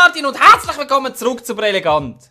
Martin und herzlich willkommen zurück zu Brilligant.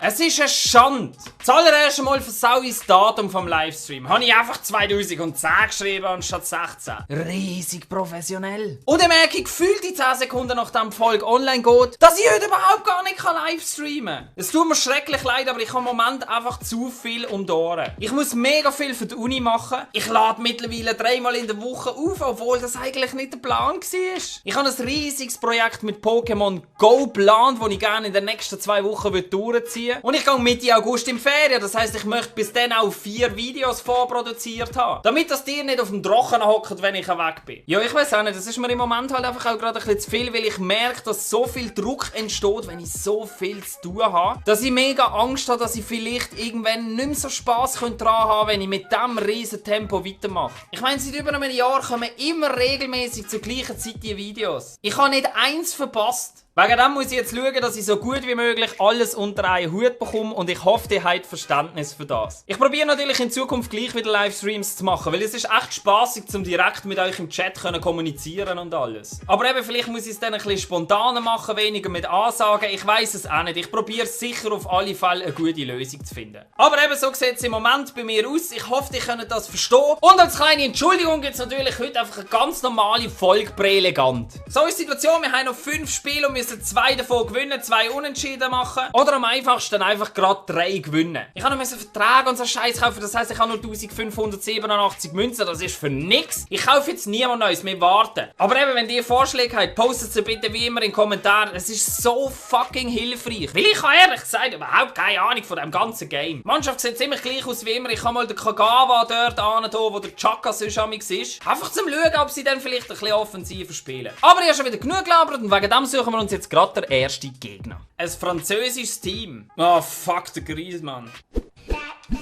Es ist eine Schande. Das allererste Mal versau ich das Datum vom Livestream. Habe ich einfach 2010 geschrieben anstatt 16. Riesig professionell. Und dann merke ich gefühlt die 10 Sekunden nachdem die Folge online geht, dass ich heute überhaupt gar nicht live streamen kann. Es tut mir schrecklich leid, aber ich habe im Moment einfach zu viel um die Ohren. Ich muss mega viel für die Uni machen. Ich lade mittlerweile 3-mal in der Woche auf, obwohl das eigentlich nicht der Plan war. Ich habe ein riesiges Projekt mit Pokémon Go geplant, das ich gerne in den nächsten 2 Wochen durchziehen würde. Und ich gehe Mitte August in Ferien. Das heisst, ich möchte bis dann auch 4 Videos vorproduziert haben. Damit das dir nicht auf dem Drachen hockt, wenn ich weg bin. Ja, ich weiß auch nicht. Das ist mir im Moment halt einfach auch gerade ein bisschen zu viel, weil ich merke, dass so viel Druck entsteht, wenn ich so viel zu tun habe, dass ich mega Angst habe, dass ich vielleicht irgendwann nicht mehr so Spass dran haben, wenn ich mit diesem riesen Tempo weitermache. Ich meine, seit über einem Jahr kommen immer regelmäßig zur gleichen Zeit die Videos. Ich habe nicht eins verpasst. Wegen dem muss ich jetzt schauen, dass ich so gut wie möglich alles unter einen Hut bekomme und ich hoffe, ihr habt Verständnis für das. Ich probiere natürlich in Zukunft gleich wieder Livestreams zu machen, weil es ist echt spaßig, um direkt mit euch im Chat kommunizieren und alles. Aber eben, vielleicht muss ich es dann ein bisschen spontaner machen, weniger mit Ansagen, ich weiss es auch nicht. Ich probiere sicher auf alle Fälle eine gute Lösung zu finden. Aber eben, so sieht es im Moment bei mir aus. Ich hoffe, ihr könnt das verstehen. Und als kleine Entschuldigung gibt es natürlich heute einfach eine ganz normale Folge Brilligant. So ist die Situation, wir haben noch 5 Spiele und müssen 2 davon gewinnen, 2 Unentschieden machen. Oder am einfachsten einfach gerade 3 gewinnen. Ich habe noch einen Vertrag und so Scheiß kaufen, das heisst, ich habe nur 1587 Münzen, das ist für nix. Ich kaufe jetzt niemand Neues, wir warten. Aber eben, wenn ihr Vorschläge habt, postet sie bitte wie immer in den Kommentaren. Es ist so fucking hilfreich. Weil ich habe ehrlich gesagt überhaupt keine Ahnung von dem ganzen Game. Die Mannschaft sieht ziemlich gleich aus wie immer. Ich habe mal den Kagawa dort an, wo der Chaka sonst ist. Einfach zum Schauen, ob sie dann vielleicht ein bisschen offensiver spielen. Aber ich habe schon wieder genug gelabert und wegen dem suchen wir uns jetzt gerade der erste Gegner. Ein französisches Team. Oh fuck, der Griezmann.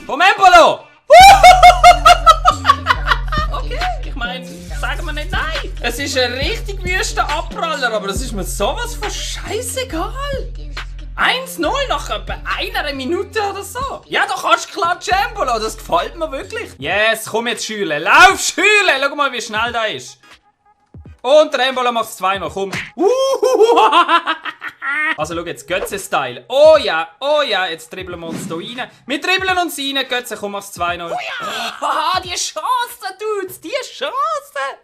Vom Embolo! Okay, ich meine, sagen wir nicht nein. Es ist ein richtig wüster Abpraller, aber das ist mir sowas von scheißegal. 1-0 nach etwa einer Minute oder so. Ja, da kannst du klatschen, Embolo, das gefällt mir wirklich. Yes, komm jetzt, Schüle. Lauf, Schüle! Schau mal, wie schnell der ist. Und der Embolo macht es 2-0, komm. Also schau jetzt, Götze-Style. Oh ja, jetzt dribbeln wir uns hier rein. Wir dribbeln uns rein, Götze, komm, mach's 2-0. Oh ja! Die Chance, Dudes, die Chance!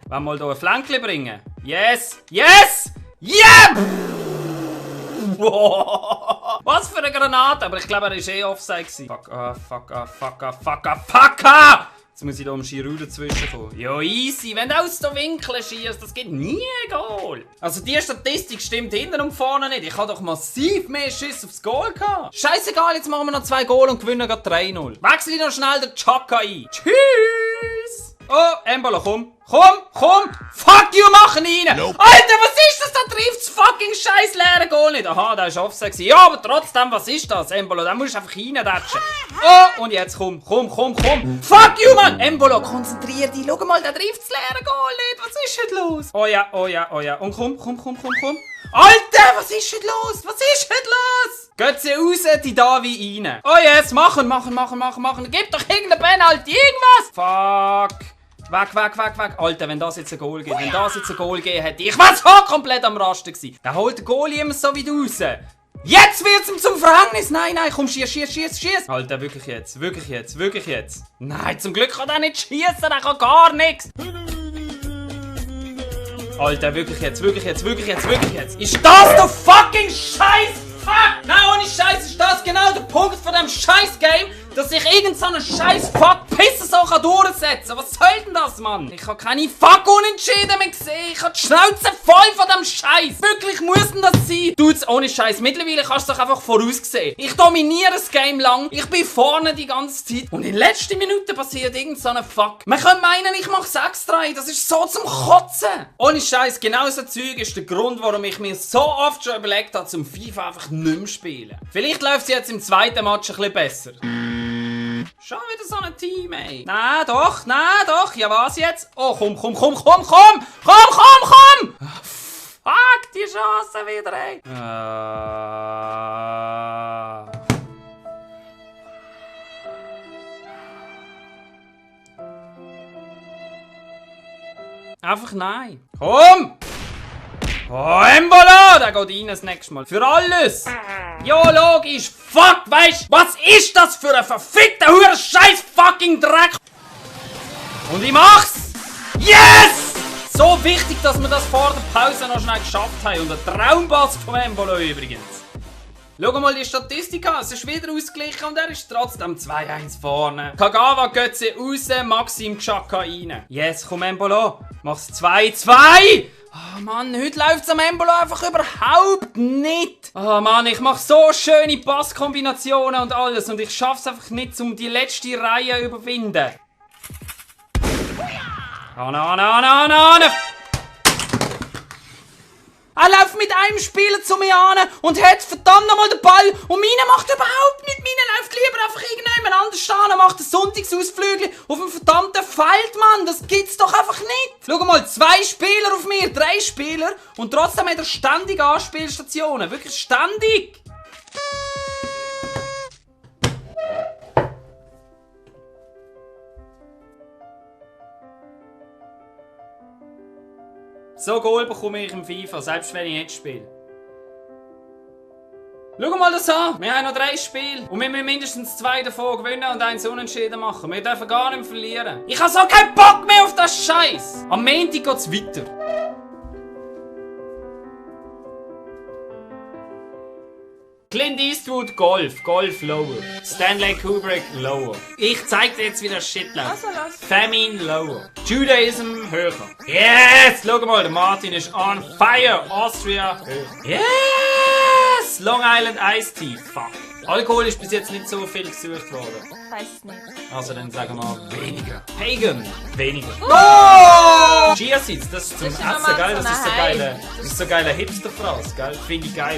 Wollen wir mal hier ein Flankchen bringen? Yes! Yes! Yeah! Was für eine Granate! Aber ich glaube, er war eh Offside. Fuck. Jetzt muss ich hier um Giroud dazwischen kommen. Ja, easy. Wenn du aus dem Winkel schießt, das geht nie ein Goal. Also die Statistik stimmt hinten und vorne nicht. Ich habe doch massiv mehr Schüsse aufs Goal gehabt. Scheißegal, jetzt machen wir noch 2 Goal und gewinnen gerade 3-0. Wechsel ich noch schnell den Chaka ein. Tschüss! Oh, Embolo, komm. Fuck you, machen rein! Nope. Alter, was ist das? Da trifft das fucking scheiß leere Goal nicht. Aha, da war Offside. Ja, aber trotzdem, was ist das, Embolo? Da musst du einfach reindatschen. Oh, und jetzt komm. Fuck you, Mann! Embolo, konzentrier dich. Schau mal, da trifft das leere Goal nicht. Was ist denn los? Oh ja. Und komm. Alter, was ist denn los? Götze raus, die Davi rein. Oh, jetzt machen. Gib doch irgendeinen Penalty, irgendwas. Fuck. Weg. Alter, wenn das jetzt ein Goal gibt, hätte ich was komplett am Rasten gewesen. Der holt den Goalie immer so wie raus. Jetzt wird's ihm zum Verhängnis. Nein, komm, schieß. Alter, wirklich jetzt. Nein, zum Glück kann er nicht schießen, er kann gar nichts. Alter, wirklich jetzt. Ist das der fucking Scheiß? Fuck! Nein, ohne Scheiß ist das genau der Punkt von dem Scheiß-Game, dass ich irgendeinen scheiß Fuck-Pisser so durchsetzen kann. Was soll denn das, Mann? Ich habe keine Fuck-Unentschieden mehr gesehen. Ich habe die Schnauze voll von dem Scheiß. Wirklich muss denn das sein? Dudes, ohne Scheiß. Mittlerweile kannst du doch einfach voraussehen. Ich dominiere das Game lang. Ich bin vorne die ganze Zeit. Und in letzter Minute passiert irgend so ein Fuck. Man könnte meinen, ich mache 6-3. Das ist so zum Kotzen. Ohne Scheiß, genau so Zeug ist der Grund, warum ich mir so oft schon überlegt habe, zum FIFA einfach nicht mehr spielen. Vielleicht läuft es jetzt im zweiten Match ein bisschen besser. Schon wieder so ein Team, ey. Nein, doch. Ja, was jetzt? Oh, komm. Fuck, die Chance wieder, ey. Einfach nein. Komm! Oh, Embolo! Der geht rein das nächste Mal. Für alles! Ja, logisch! Fuck, weißt was ist das für ein verfickter Hure Scheiß fucking Dreck? Und ich mach's! Yes! So wichtig, dass wir das vor der Pause noch schnell geschafft haben. Und ein Traumpass von Embolo übrigens. Schau mal die Statistik an, es ist wieder ausgeglichen und er ist trotzdem 2-1 vorne. Kagawa Götze raus, Maxim Xhaka rein. Yes, komm Embolo, mach's 2-2! Oh Mann, heute läuft's am Embolo einfach überhaupt nicht. Oh Mann, ich mach so schöne Passkombinationen und alles und ich schaff's einfach nicht, um die letzte Reihe zu überwinden. Er läuft mit einem Spieler zu mir an und hat verdammt nochmal den Ball und meine macht überhaupt nicht. Meine läuft lieber einfach irgendjemand anders stehen und macht einen Sonntagsausflügel auf dem verdammten Feld, Mann. Das gibt's doch einfach nicht. Schau mal, 2 Spieler auf mir, 3 Spieler und trotzdem hat er ständig Anspielstationen. Wirklich ständig. So Goal bekomme ich im FIFA, selbst wenn ich nicht spiele. Schau mal das an! Wir haben noch 3 Spiele und wir müssen mindestens 2 davon gewinnen und 1 Unentschieden machen. Wir dürfen gar nicht verlieren. Ich habe so keinen Bock mehr auf das Scheiß! Am Montag geht's weiter. Clint Eastwood Golf, Golf lower. Stanley Kubrick lower. Ich zeig dir jetzt, wie das Shit läuft. Famine lower. Judaism höher. Yes! Schau mal, der Martin ist on fire. Austria höher. Yes! Long Island Iced Tea. Fuck. Alkohol ist bis jetzt nicht so viel gesucht worden. Weiß nicht. Also dann sagen wir weniger. Pagan. Weniger. Oh! Chia Seeds, das ist zum Essen, geil? Das ist so geile Hipster-Phrase, geil? Finde ich geil.